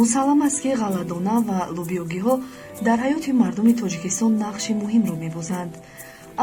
Мусаллам аст, ки ғалладона ва лӯбиёгиҳо дар ҳаёти мардуми Тоҷикистон нақши муҳимро мебозанд.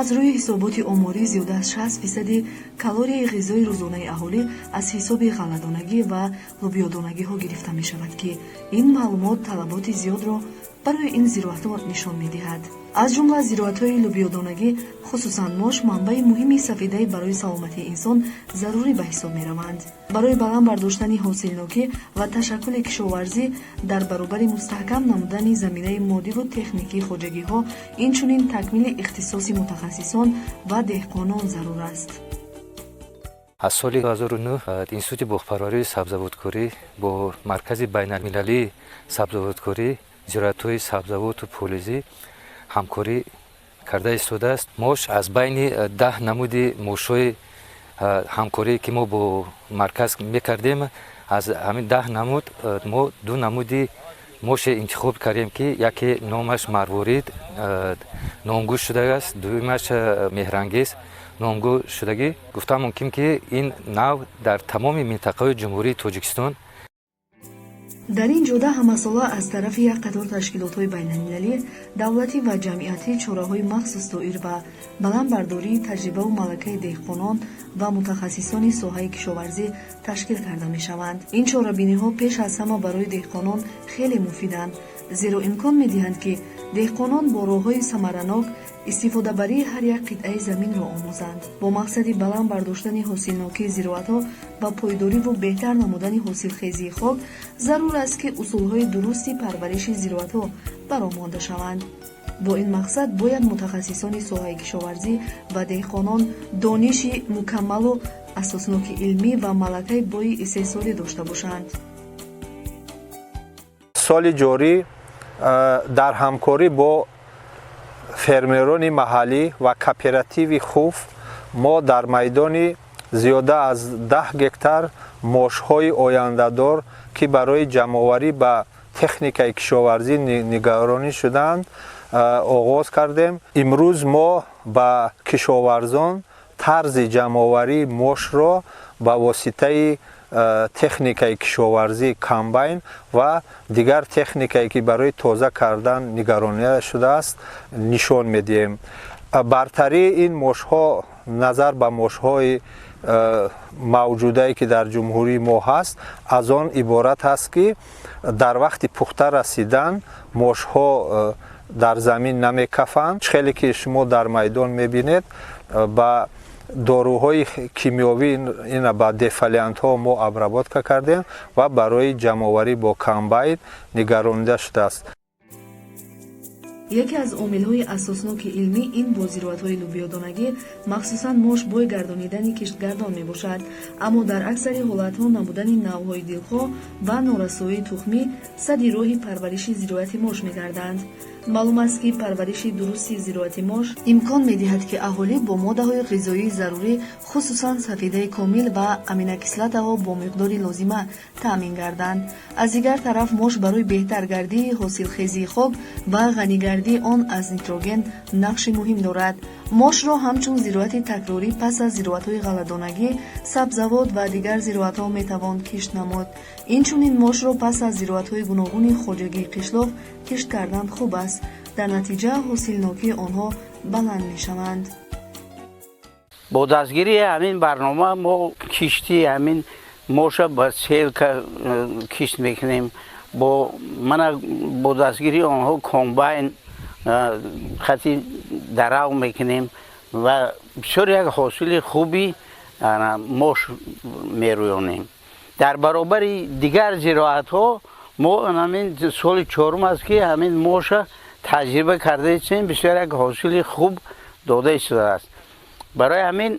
Аз рӯи ҳисоботи оморӣ, зиёда аз 60 фисади калорияи ғизои рӯзонаи аҳолӣ аз ҳисоби ғалладонагӣ ва лӯбиёдонагиҳо гирифта мешавад, ки ин маълумот талаботи зиёдро барои ин зироатҳо нишон медиҳад. Аз ҷумла зироатҳои лӯбиёдонагӣ, хусусан мош, манбаи муҳими сафедаи барои саломатии инсон зарурӣ ба ҳисоб мераванд. Барои баланд бардоштани ҳосилнокӣ ва ташаккули кишоварзӣ, дар баробари мустаҳкам намудани заминаи моддиву техникии хоҷагиҳо, инчунин такмили ихтисоси мутахассисон ва деҳқонон зарур аст. Аз соли 2009 Институти боғпарварию сабзавоткорӣ бо Маркази байналмилалии сабзавоткорӣ, зироатҳои сабзавоту полизӣ ҳамкорӣ карда истодааст. Мош аз байни 10 намуди мошҳои ҳамкорие, ки мо бо марказ мекардем, аз ҳамин 10 намуд мо ду намуди моше интихоб кардем, ки яке номаш Марворид номгӯ шудааст, дуюмаш Меҳрангез номгӯ шудагӣ. Гуфтан мумкин, ки ин нав дар тамоми минтақаҳои Ҷумҳурии Тоҷикистон. Дар ин ҷода ҳамасола аз тарафи як қатор ташкилотҳои байналмилалӣ, давлатӣ ва ҷамъиятӣ чораҳои махсус доир ба баланд бардории таҷрибаву малакаи деҳқонон ва мутахассисони соҳаи кишоварзӣ ташкил карда мешаванд. Ин чорабиниҳо пеш аз ҳама барои деҳқонон хеле муфиданд, зеро имкон медиҳанд, ки деҳқонон бо роҳҳои самаранок истифодабарии ҳар як қитъаи заминро омӯзанд. Бо мақсади баланд бардоштани ҳосилнокии зироатҳо ва пойдориву беҳтар намудани ҳосилхезии хок зарур аст, ки усулҳои дурусти парвариши зироатҳо ба роҳ монда шаванд. Бо ин мақсад бояд мутахассисони соҳаи кишоварзӣ ва деҳқонон дониши мукаммалу асосноки илмӣ ва малакаи бои истеҳсолӣ дошта бошанд. Соли ҷорӣ дар ҳамкорӣ бо фермерони маҳаллӣ ва кооперативи Хуф мо дар майдони зиёда аз 10 гектар мошҳои ояндадор, ки барои ҷамъоварӣ ба техникаи кишоварзӣ нигаронӣ шудаанд, оғоз кардем. Имрӯз мо ба кишоварзон тарзи ҷамъоварии мошро ба воситаи техникаи кишоварзӣ, комбайн ва дигар техникае, ки барои тоза кардан нигаронида шудааст, нишон медиҳем. Бартарии ин мошҳо назар ба мошҳои мавҷудае, ки дар ҷумҳурии мо ҳаст, аз он иборат аст, ки дар вақти пухта расидан мошҳо дар замин намекафанд. Хеле ки шумо дар майдон мебинед, ба доруҳои кимиёвӣ, ина ба дефолиантҳо мо обработка кардем ва барои ҷамъоварӣ бо комбайн нигаронида шудааст. Яке аз омилҳои асосноки илмӣ ин бо зироатҳои лӯбиёдонагӣ, махсусан мош, бой гардонидани киштгардон мебошад. Аммо дар аксари ҳолатҳо набудани навъҳои дилхоҳ ва норасоии тухмӣ садди роҳи парвариши зироати мош мегарданд. Маълум аст, ки парвариши дурусти зироати мош имкон медиҳад, ки аҳолӣ бо моддаҳои ғизоии зарурӣ, хусусан сафедаи комил ва аминокислотаҳо бо миқдори лозима таъмин гарданд. Аз дигар тараф, мош барои беҳтаргардии ҳосилхезии хок ва ғанигардии он аз нитроген нақши муҳим дорад. Мошро ҳамчун зироати такрорӣ пас аз зироатҳои ғалладонагӣ, сабзавот ва дигар зироатҳо метавон кишт намуд. Инчунин мошро пас аз зироатҳои гуногуни хоҷагии қишлоқ кишт кардан хуб аст. Дар натиҷа ҳосилнокии онҳо баланд мешаванд. Бо дастгирии ҳамин барнома мо кишти ҳамин моша ба сеялка кишт мекунем. Бо мана бо дастгирии онҳо комбайн хати дарав мекунем ва бисёр як ҳосили хуби мош мерӯёнем. Дар баробари дигар зироатҳо мо ҳамин соли чорум аст, ки ҳамин моша таҷриба карда истем. Бисёр як ҳосили хуб дода истодааст. Барои ҳамин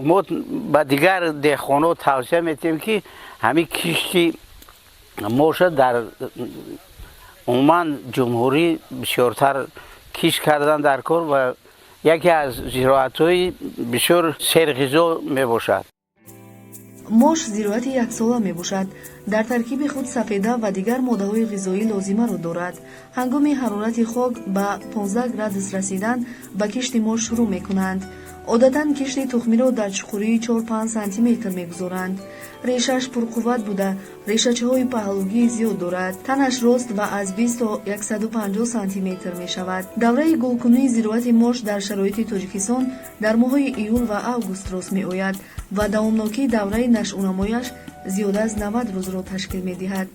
мо ба дигар деҳқонҳо тавсия метиҳем, ки ҳамин кишти моша дар умуман ҷумҳурӣ бисёртар кишт кардан дар кор ва яке аз зироатҳои бисёр серғизо мебошад. Мош зироати яксола мебошад. Дар таркиби худ сафеда ва дигар моддаҳои ғизоии лозимаро дорад. Ҳангоми ҳарорати хок ба 15 градус расидан, ба кишти мош шурӯъ мекунанд. Одатан кишти тухмиро дар чуқурии 4-5 сантиметр мегузоранд. Решааш пурқувват буда, решачаҳои паҳлӯгии зиёд дорад. Танаш рост ва аз 20 то 150 сантиметр мешавад. Давраи гулкунии зироати мош дар шароити Тоҷикистон дар моҳҳои июл ва август рост меояд ва давомнокии давраи нашъунамояш зиёда аз 90 рӯзро ташкил медиҳад.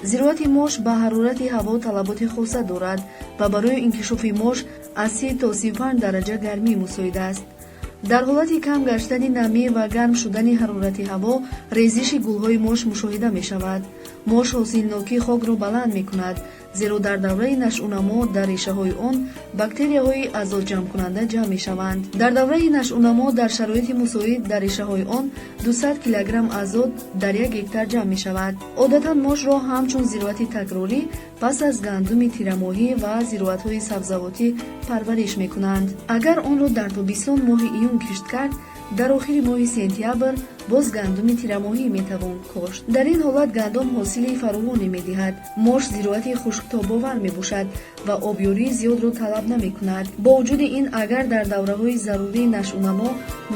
Зироати мош ба ҳарорати ҳаво талаботи хоса дорад ва барои инкишофи мош аз 30 то 35 дараҷа гармӣ мусоид аст. Дар ҳолати кам гаштани намӣ ва гарм шудани ҳарорати ҳаво резиши гулҳои мош мушоҳида мешавад. Мош ҳосилнокии хокро баланд мекунад, зеро дар давраи нашъунамо дар решаҳои он бактерияҳои азотҷамъкунанда ҷамъ мешаванд. Дар давраи нашъунамо дар шароити мусоид дар решаҳои он 200 килограмм азот дар як гектар ҷамъ мешавад. Одатан мошро ҳамчун зироати такрорӣ пас аз гандуми тирамоҳӣ ва зироатҳои сабзавотӣ парвариш мекунанд. Агар онро дар тобистон моҳи июн кишт кард, дар охири моҳи сентябр боз гандуми тирамоҳӣ метавон кошт. Дар ин ҳолат гандум ҳосили фаровоне медиҳад. Мош зироати хушктобовар мебошад ва обёрии зиёдро талаб намекунад. Бо вуҷуди ин, агар дар давраҳои зарурии нашъунамо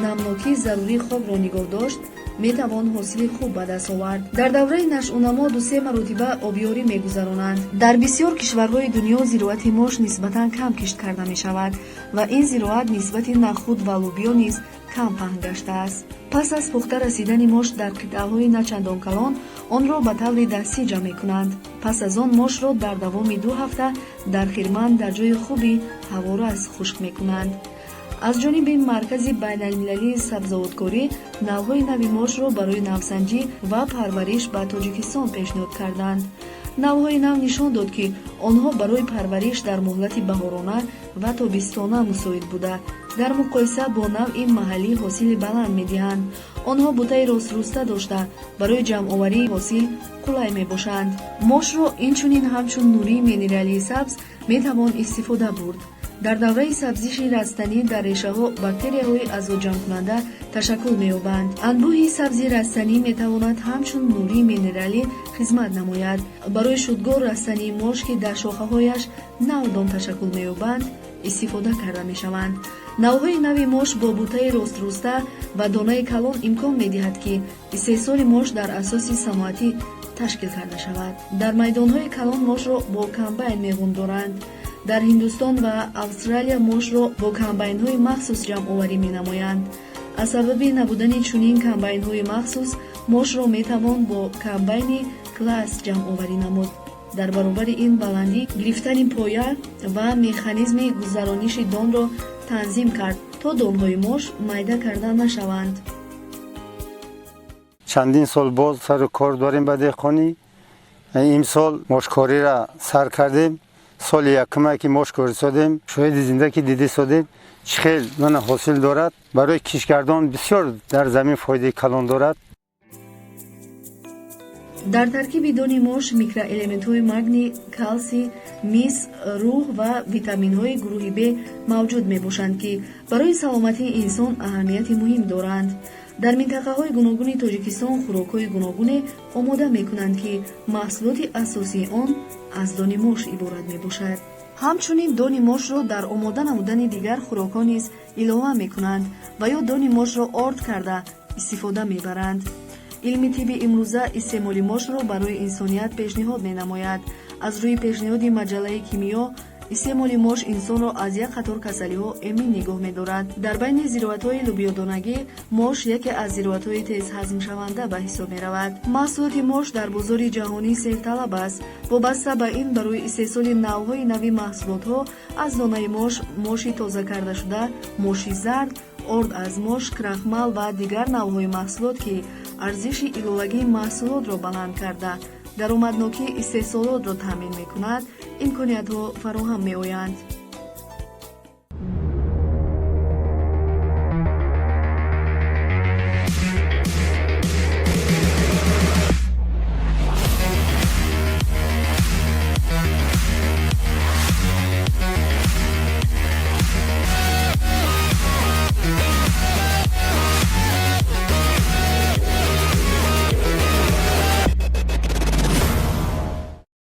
намнокии зарурии хокро нигоҳ дошт, метавон ҳосили хуб ба даст овард. Дар давраи нашъунамо ду-се маротиба обёрӣ мегузаронанд. Дар бисёр кишварҳои дунё зироати мош нисбатан кам кишт карда мешавад ва ин зироат нисбати нахӯд ва лӯбиё низ кам паҳн гаштааст. Пас аз пухта расидани мош дар қитъаҳои начандон калон онро ба таври дастӣ ҷамъ мекунанд. Пас аз он мошро дар давоми 2 ҳафта дар хирман дар ҷои хуби ҳаворас хушк мекунанд. Аз ҷониби Маркази байналмилалии сабзавоткорӣ навъҳои нави мошро барои навсанҷӣ ва парвариш ба Тоҷикистон пешниҳод карданд. Навъҳои нав нишон дод, ки онҳо барои парвариш дар муҳлати баҳорона ва тобистона мусоид буда, дар муқоиса бо навъи маҳаллӣ ҳосили баланд медиҳанд. Онҳо бутаи роструста дошта, барои ҷамъоварии ҳосил қулай мебошанд. Мошро инчунин ҳамчун нурии минералии сабз метавон истифода бурд. Дар давраи сабзиши растанӣ дар решаҳо бактерияҳои азотҷамъкунанда ташаккул меёбанд. Анбӯҳи сабзи растанӣ метавонад ҳамчун нурии минералӣ хизмат намояд. Барои шудгор растании мош, ки дар шохаҳояш навдон ташаккул меёбанд, истифода карда мешаванд. Навъҳои нави мош бо бутаи роструста ва донаи калон имкон медиҳад, ки истеҳсоли мош дар асоси саноатӣ ташкил карда шавад. Дар майдонҳои калон мошро бо комбайн меғундоранд. Дар Ҳиндустон ва Австралия мошро бо комбайнҳои махсус ҷамъоварӣ менамоянд. Аз сабаби набудани чунин комбайнҳои махсус мошро метавон бо комбайни Класс ҷамъоварӣ намуд. Дар баробари ин баландӣ гирифтани поя ва механизми гузарониши донро танзим кард, то донҳои мош майда карда нашаванд. Чандин сол боз сару кор дорем ба деҳқонӣ. Имсол мошкориро сар кардем. Соли якуме ки мошкорӣ содем, шоҳиди зинда ки дида содем, чӣ хел мана ҳосил дорад. Барои киштгардон бисёр дар замин фоидаи калон дорад. Дар таркиби дони мош микроэлементҳои магний, калсий, мис, рӯҳ ва витаминҳои гурӯҳи Б мавҷуд мебошанд, ки барои саломатии инсон аҳамияти муҳим доранд. Дар минтақаҳои гуногуни Тоҷикистон хӯрокҳои гуногуне омода мекунанд, ки маҳсулоти асосии он аз дони мош иборат мебошад. Ҳамчунин дони мошро дар омода намудани дигар хӯрокҳо низ илова мекунанд ва ё дони мошро орд карда истифода мебаранд. Илми тибби имрӯза истеъмоли мошро барои инсоният пешниҳод менамояд. Аз рӯи пешниҳоди маҷаллаи кимиё, истеъмоли мош инсонро аз як қатор касалиҳо эмин нигоҳ медорад. Дар байни зироатҳои лӯбиёдонагӣ мош яке аз зироатҳои тезҳазмшаванда ба ҳисоб меравад. Маҳсулоти мош дар бозори ҷаҳонӣ серталаб аст. Вобаста ба ин, барои истеҳсоли навъҳои нави маҳсулотҳо аз донаи мош, моши тоза кардашуда, моши зард, орд аз мош, крахмал ва дигар навъҳои маҳсулот, ки арзиши иловагии маҳсулотро баланд карда, даромаднокии истеҳсолотро таъмин мекунад, имкониятҳо фароҳам меоянд.